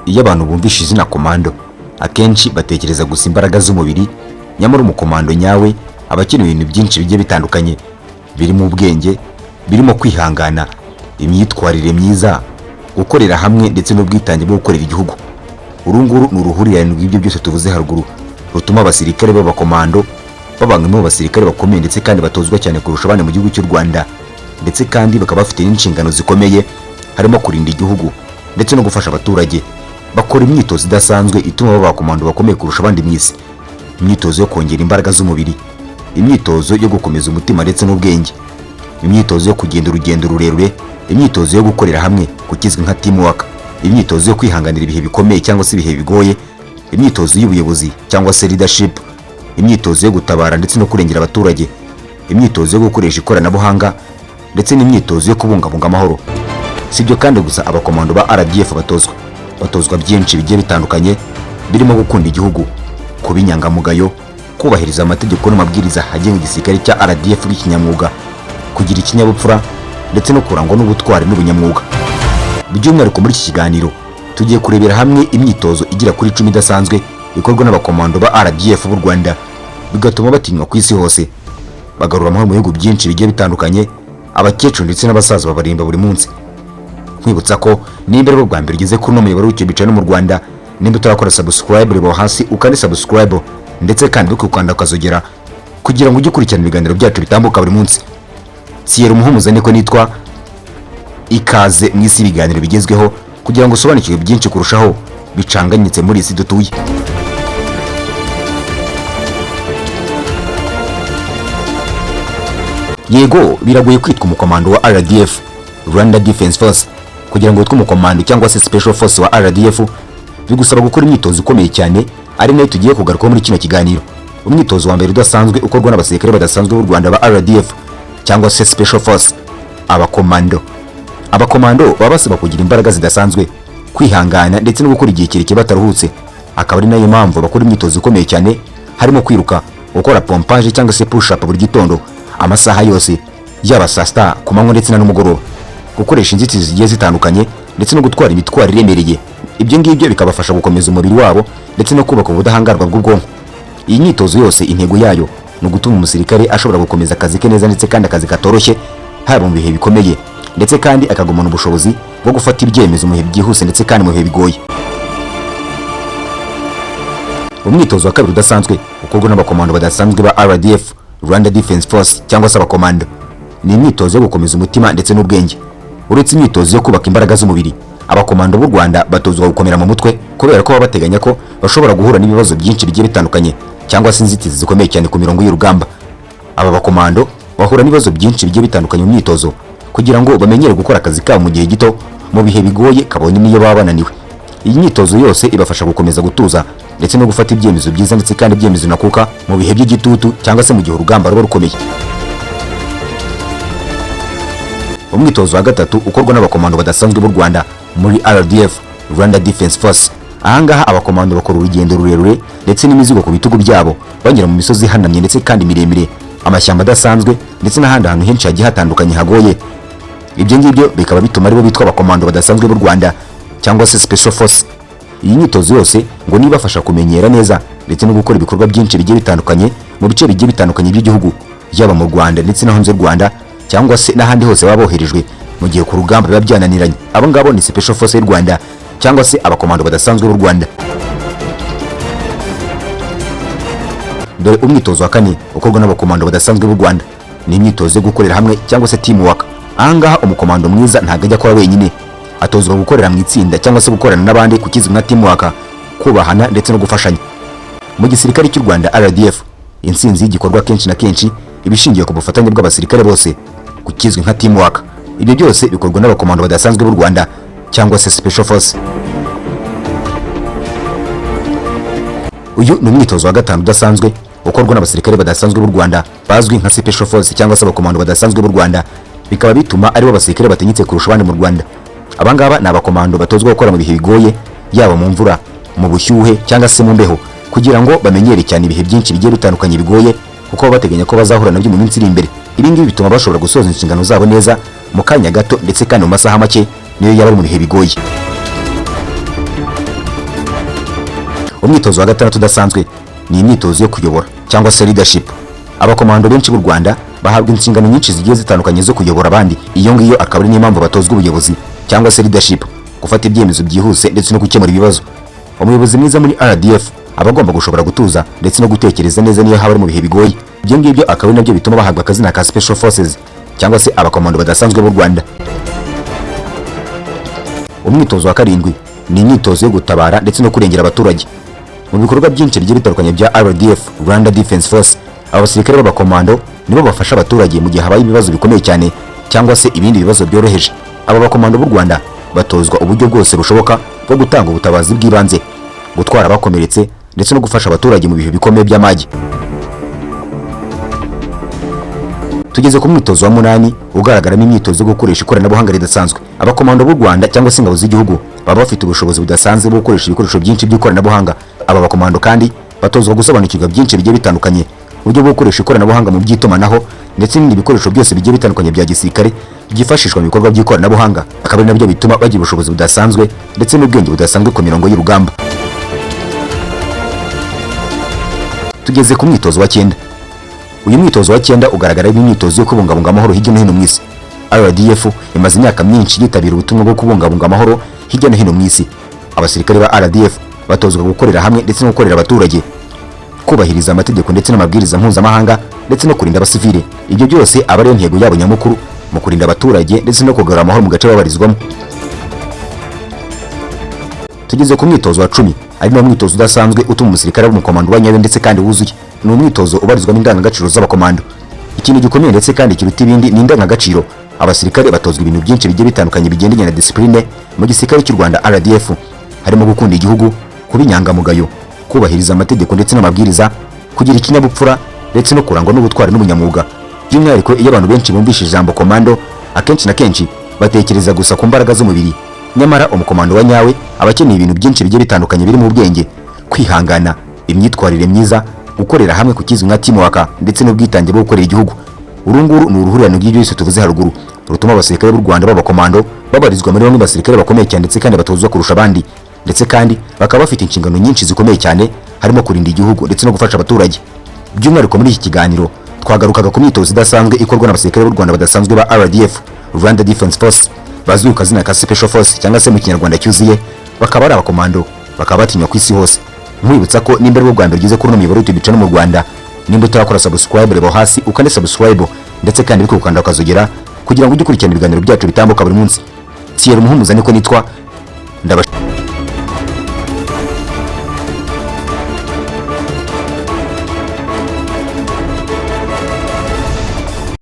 Iyo abantu bumvishe izina komando, akenshi batekereza gusa imbaraga z'umubiri. Nyamara umukomando nyawe aba akeneye ibintu byinshi bigiye bitandukanye, birimo ubwenge, birimo kwihangana, imyitwarire myiza, gukorera hamwe ndetse n'ubwitange bwo gukorera igihugu. Uru nguru ni uruhurirane rw'ibyo byose tuvuze haruguru, rutuma abasirikare b'abakomando baba bamwe mu basirikare bakomeye ndetse kandi batozwa cyane kurusha abandi mu gihugu cy'u Rwanda, ndetse kandi bakaba bafite n'inshingano zikomeye, harimo kurinda igihugu ndetse no gufasha abaturage. Bakora imyitozo idasanzwe ituma baba abakomando bakomeye kurusha abandi mu isi: imyitozo yo kongera imbaraga z'umubiri, imyitozo yo gukomeza umutima ndetse n'ubwenge, imyitozo yo kugenda urugendo rurerure, imyitozo yo gukorera hamwe ku kizwi nka teamwork, imyitozo yo kwihanganira ibihe bikomeye cyangwa se ibihe bigoye, imyitozo y'ubuyobozi cyangwa se leadership, imyitozo yo gutabara ndetse no kurengera abaturage, imyitozo yo gukoresha ikoranabuhanga ndetse n'imyitozo yo kubungabunga amahoro. Si ibyo kandi gusa abakomando ba RDF batozwa. Batozwa byinshi bigiye bitandukanye, birimo gukunda igihugu, kuba inyangamugayo, kubahiriza amategeko n'amabwiriza agenga igisirikare cya RDF bw'ikinyamwuga, kugira ikinyabupfura ndetse no kurangwa n'ubutwari n'ubunyamwuga. By'umwihariko muri iki kiganiro tugiye kurebera hamwe imyitozo igera kuri 10 idasanzwe ikorwa n'abakomando ba RDF b'u Rwanda, bigatuma batinywa ku isi hose, bagarura amahoro mu bihugu byinshi bigiye bitandukanye. Abakecuru ndetse n'abasaza babarimba buri munsi. Nkwibutsa ko nimba ari bwo bwa mbere ugeze kuri uno muyoboro w'icyo bica no mu Rwanda, nimba utarakora subscribe, reba hasi ukande subscribe, ndetse kandi ukanda akazogera kugira ngo ujye ukurikirana ibiganiro byacu bitambuka buri munsi. Thierry Umuhumuza niko nitwa. Ikaze mu isi ibiganiro bigezweho kugira ngo usobanukirwe byinshi kurushaho bicanganyitse muri iyi si dutuye. Yego, biragoye kwitwa umukomando wa RDF, Rwanda Defense Force. Kugira ngo witwe umukomando cyangwa se Special Force wa RDF, bigusaba gukora imyitozo ikomeye cyane, ari nayo tugiye kugarukaho muri kino kiganiro. Umwitozo wa mbere udasanzwe ukorwa n'abasirikare badasanzwe b'u Rwanda ba RDF cyangwa se Special Force, abakomando. Abakomando baba basaba kugira imbaraga zidasanzwe, kwihangana ndetse no gukora igihe kirekire bataruhutse. Akaba ari nayo mpamvu bakora imyitozo ikomeye cyane, harimo kwiruka, gukora pompage cyangwa se push up buri gitondo amasaha yose, yaba saa sita, ku manywa ndetse na nimugoroba, gukoresha inzitizi zigiye zitandukanye ndetse no gutwara imitwaro iremereye. Ibyo ngibyo bikabafasha gukomeza umubiri wabo ndetse no kubaka ubudahangarwa bw'ubwonko. Iyi myitozo yose intego yayo ni ugutuma umusirikare ashobora gukomeza akazi ke neza, ndetse kandi akazi katoroshye, haba mu bihe bikomeye, ndetse kandi akagumana ubushobozi bwo gufata ibyemezo mu bihe byihuse ndetse kandi mu bihe bigoye. Umwitozo wa kabiri udasanzwe ukorwa n'abakomando badasanzwe ba RDF, Rwanda Defense Force, cyangwa se abakomando, ni imyitozo yo gukomeza umutima ndetse n'ubwenge. Uretse imyitozo yo kubaka imbaraga z'umubiri, abakomando b'u Rwanda batozwa gukomera mu mutwe, kubera ko baba bateganya ko bashobora guhura n'ibibazo byinshi bigiye bitandukanye cyangwa se inzitizi zikomeye cyane ku mirongo y'urugamba. Aba bakomando bahura n'ibibazo byinshi bigiye bitandukanye mu myitozo kugira ngo bamenyere gukora akazi kabo mu gihe gito, mu bihe bigoye, kabone n'iyo baba bananiwe. Iyi myitozo yose ibafasha gukomeza gutuza ndetse no gufata ibyemezo byiza, ndetse kandi ibyemezo nakuka mu bihe by'igitutu cyangwa se mu gihe urugamba ruba rukomeye. Umwitozo wa gatatu ukorwa n'abakomando badasanzwe b'u Rwanda muri RDF, Rwanda Defense Force: ahangaha abakomando bakora urugendo rurerure ndetse n'imizigo ku bitugu byabo, banyura mu misozi ihanamye ndetse kandi miremire, amashyamba adasanzwe ndetse n'ahandi hantu henshi hagiye hatandukanye hagoye. Ibyo ngibyo bikaba bituma aribo bitwa abakomando badasanzwe b'u Rwanda cyangwa se Special Force. Iyi myitozo yose ngo nibafasha kumenyera neza ndetse no gukora ibikorwa byinshi bigiye bitandukanye mu bice bigiye bitandukanye by'igihugu, yaba mu Rwanda ndetse no hanze y'u Rwanda, cyangwa se n'ahandi hose baba boherejwe mu gihe ku rugamba biba byananiranye. Abo ngabo ni Special Force y'u Rwanda cyangwa se abakomando badasanzwe b'u Rwanda. Dore umwitozo wa kane ukorwa n'abakomando badasanzwe b'u Rwanda: ni imyitozo yo gukorera hamwe cyangwa se teamwork. Ahangaha umukomando mwiza ntabwo ajya akora wenyine. Atozwa gukorera mu itsinda cyangwa se gukorana n'abandi ku kizwi nka teamwork, kubahana ndetse no gufashanya. Mu gisirikare cy'u Rwanda RDF, intsinzi y'igikorwa kenshi na kenshi iba ishingiye ku bufatanye bw'abasirikare bose ku kizwi nka teamwork. Ibyo byose bikorwa n'abakomando badasanzwe b'u Rwanda cyangwa se Special Force. Uyu ni umwitozo wa gatanu udasanzwe ukorwa n'abasirikare badasanzwe b'u Rwanda bazwi nka Special Force cyangwa se abakomando badasanzwe b'u Rwanda, bikaba bituma aribo basirikare batinyitse kurusha abandi mu Rwanda. Abangaba ni abakomando batozwa gukora mu bihe bigoye, yaba mu mvura, mu bushyuhe cyangwa se mu mbeho, kugira ngo bamenyere cyane ibihe byinshi bigiye bitandukanye bigoye, kuko baba bateganya ko bazahura nabyo mu minsi iri imbere. Ibi ngibi bituma bashobora gusoza inshingano zabo neza mu kanya gato ndetse kandi mu masaha make, niyo yaba ari mu bihe bigoye. Umwitozo wa gatandatu udasanzwe ni imyitozo yo kuyobora cyangwa se leadership. Abakomando benshi b'u Rwanda bahabwa inshingano nyinshi zigiye zitandukanye zo kuyobora abandi. Iyo ngiyo akaba ari niyo mpamvu batozwa ubuyobozi cyangwa se leadership, gufata ibyemezo byihuse ndetse no gukemura ibibazo. Umuyobozi mwiza muri RDF aba agomba gushobora gutuza ndetse no gutekereza neza niyo haba ari mu bihe bigoye. Ibyo ngibyo akaba ari nabyo bituma bahabwa akazina ka Special Forces cyangwa se abakomando badasanzwe b'u Rwanda. Umwitozo wa karindwi ni imyitozo yo gutabara ndetse no kurengera abaturage. Mu bikorwa byinshi bigiye bitandukanye bya RDF, Rwanda Defense Force, aba basirikare b'abakomando nibo bafasha abaturage mu gihe habaye ibibazo bikomeye cyane cyangwa se ibindi bibazo byoroheje. Aba bakomando b'u Rwanda batozwa uburyo bwose bushoboka bwo gutanga ubutabazi bw'ibanze, gutwara abakomeretse ndetse no gufasha abaturage mu bihe bikomeye by'amage. Tugeze ku mwitozo wa munani ugaragaramo imyitozo yo gukoresha ikoranabuhanga ridasanzwe. Abakomando b'u Rwanda cyangwa se ingabo z'igihugu baba bafite ubushobozi budasanzwe bwo gukoresha ibikoresho byinshi by'ikoranabuhanga. Aba bakomando kandi batozwa gusobanukirwa byinshi bigiye bitandukanye, uburyo bwo gukoresha ikoranabuhanga mu by'itumanaho ndetse n'ibindi bikoresho byose bigiye bitandukanye bya gisirikare byifashishwa mu bikorwa by'ikoranabuhanga, akaba ari nabyo bituma bagira ubushobozi budasanzwe ndetse n'ubwenge budasanzwe ku mirongo y'urugamba. Tugeze ku mwitozo wa cyenda. Uyu mwitozo wa cyenda ugaragaramo imyitozo yo kubungabunga amahoro hirya no hino mu isi. RDF imaze imyaka myinshi yitabira ubutumwa bwo kubungabunga amahoro hirya no hino mu isi. Abasirikare ba RDF batozwa gukorera hamwe ndetse no gukorera abaturage, kubahiriza amategeko ndetse n'amabwiriza mpuzamahanga ndetse no kurinda abasivile. Ibyo byose aba ariyo ntego yabo nyamukuru mu kurinda abaturage ndetse no kugarura amahoro mu gace babarizwamo. Tugeze ku mwitozo wa 10, ari nawo mwitozo udasanzwe utuma umusirikare w'umukomando wa nyawe ndetse kandi wuzuye. Ni umwitozo ubarizwamo indangagaciro z'abakomando. Ikintu gikomeye ndetse kandi kiruta ibindi ni indangagaciro. Abasirikare batozwa ibintu byinshi bigiye bitandukanye bigendanye na discipline mu gisirikare cy'u Rwanda RDF, harimo gukunda igihugu, kuba inyangamugayo, kubahiriza amategeko ndetse n'amabwiriza, kugira ikinyabupfura ndetse no kurangwa n'ubutwari n'ubunyamwuga. By'umwihariko iyo abantu benshi bumvishe ijambo komando, akenshi na kenshi batekereza gusa ku mbaraga z'umubiri. Nyamara umukomando wa nyawe aba akeneye ibintu byinshi bigiye bitandukanye birimo ubwenge, kwihangana, imyitwarire myiza, gukorera hamwe ku kizwi nka teamwork ndetse n'ubwitange bwo gukorera igihugu. Uru nguru ni uruhurirane rw'ibyo byose tuvuze haruguru rutuma abasirikare b'u Rwanda b'abakomando babarizwa muri bamwe basirikare bakomeye cyane ndetse kandi batozwa kurusha abandi, ndetse kandi bakaba bafite inshingano nyinshi zikomeye cyane, harimo kurinda igihugu ndetse no gufasha abaturage. By'umwihariko muri iki kiganiro twagarukaga ku myitozo idasanzwe ikorwa n'abasirikare b'u Rwanda badasanzwe ba RDF, Rwanda Defense Force, bazwi ku kazina ka Special Force cyangwa se mu Kinyarwanda cyuzuye bakaba ari abakomando, bakaba batinywa ku isi hose. Nkwibutsa ko nimba ari bwo bwa mbere ugeze kuri uno muyoboro YouTube channel mu Rwanda, nimba utarakora subscribe, reba hasi ukande subscribe ndetse kandi biko ukanda ukazogera kugira ngo ujye ukurikirana ibiganiro byacu bitambuka buri munsi. Thierry Muhumuza niko nitwa, ndabashimiye.